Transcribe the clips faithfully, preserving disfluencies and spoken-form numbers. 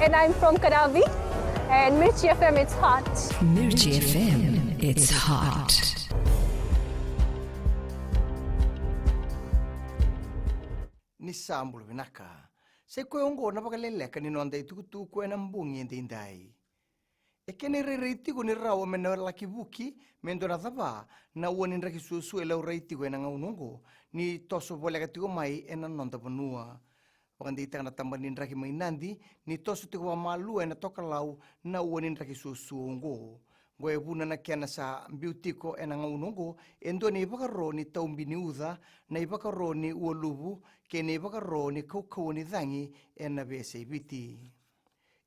And I'm from Kadavi, and Mirchi F M, it's hot. Mirchi F M, it's hot. Ni sa bula vinaka. Sa i koya oqo na vakaleleka ni noda itukutuku ena bogi edaidai. E kena irairai tiko ni rawa me na laki vuki me dua na cava na ua ni draki suasua e laurai tiko ena gauna oqo ni toso voleka tiko mai ena noda vanua. Vakadeitaka na tabana ni draki mai Nadi ni toso tiko vakamalua ena tokalau na ua ni draki suasua oqo. Oqo e vuna na kena sa biu tiko ena gauna oqo e dua na ivakaro ni taubi ni uca, na ivakaro ni ualuvu kei na ivakaro ni kaukauwa ni cagi ena veiyasai Viti.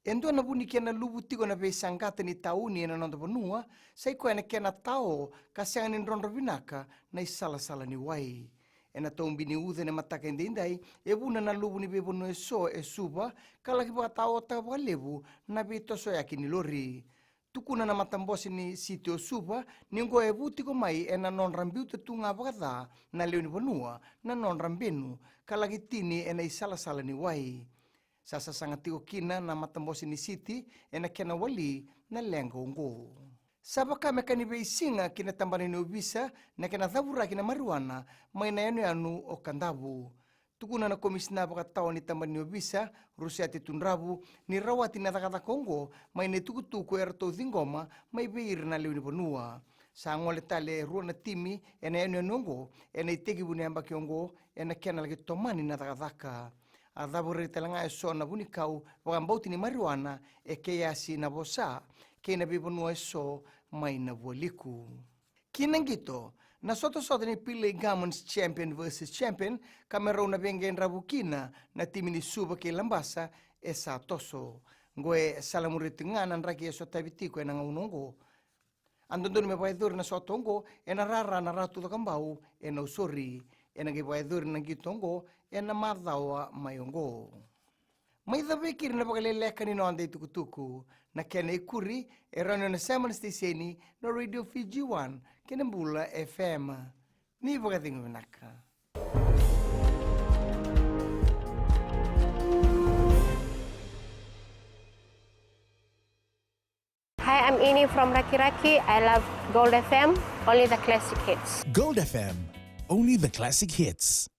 E dua na vu ni kena luvu tiko na veisaqata ni tauni ena noda vanua, sa i koya na kena tao ka sega ni drodro vinaka na isalasala ni wai. Ena taubi ni uca ena mataka edaidai, e vuna na luvu ni veivanua eso e Suva ka laki vakataotaka vakalevu na veitosoyaki ni lori. Tukuna na matabose ni siti o Suva ni oqo e vu tiko mai ena nodra biuta tu ga vakaca na lewe ni vanua na nodra benu ka laki tini ena isalasala ni wai. Sa sasaga tiko kina na matabose ni siti ena kena wali na leqa oqo. Sa vaka me ka ni veisiga ki na tabana ni ovisa na kena cavuraki na marijuana mai na yanuyanu o Kadavu. Tukuna na komisina vakatawa ni tabana ni ovisa, Rusiate Tudravu, ni rawati na cakacaka oqo mai na itukutuku eratou ciqoma mai vei ira na lewe ni vanua. Sa gole tale e rua na timi ena yanuyanu oqo ena itekivu ni yabaki oqo ena kena laki tomani na cakacaka. A cavurai tale ga eso na vunikau vakabauti ni marijuana e Keiasi, Navosa kei na veivanua eso mai na vualiku. Ki na qito, na sotasota ni Pillay Garments Champion versus Champion ka me rau na veiqaravi kina na timi ni Suva kei Labasa e sa toso. Oqo e salamuria tiko ga na draki e sotavi tiko ena gauna oqo. A dodonu me vakayacori na sota oqo ena rara na Ratu Cakobau e Nausori. Ena qai vakayacori na qito oqo ena macawa mai oqo. Mai cava e keri na vakaleleka ni noda itukutuku. Na kena ikuri e rawa ni o na sema na siteseni na Radio Fiji One kei na Bula F M. Ni vakacegu vinaka. Hi, I'm Ini from Rakiraki. I love Gold F M, only the classic hits. Gold F M, only the classic hits.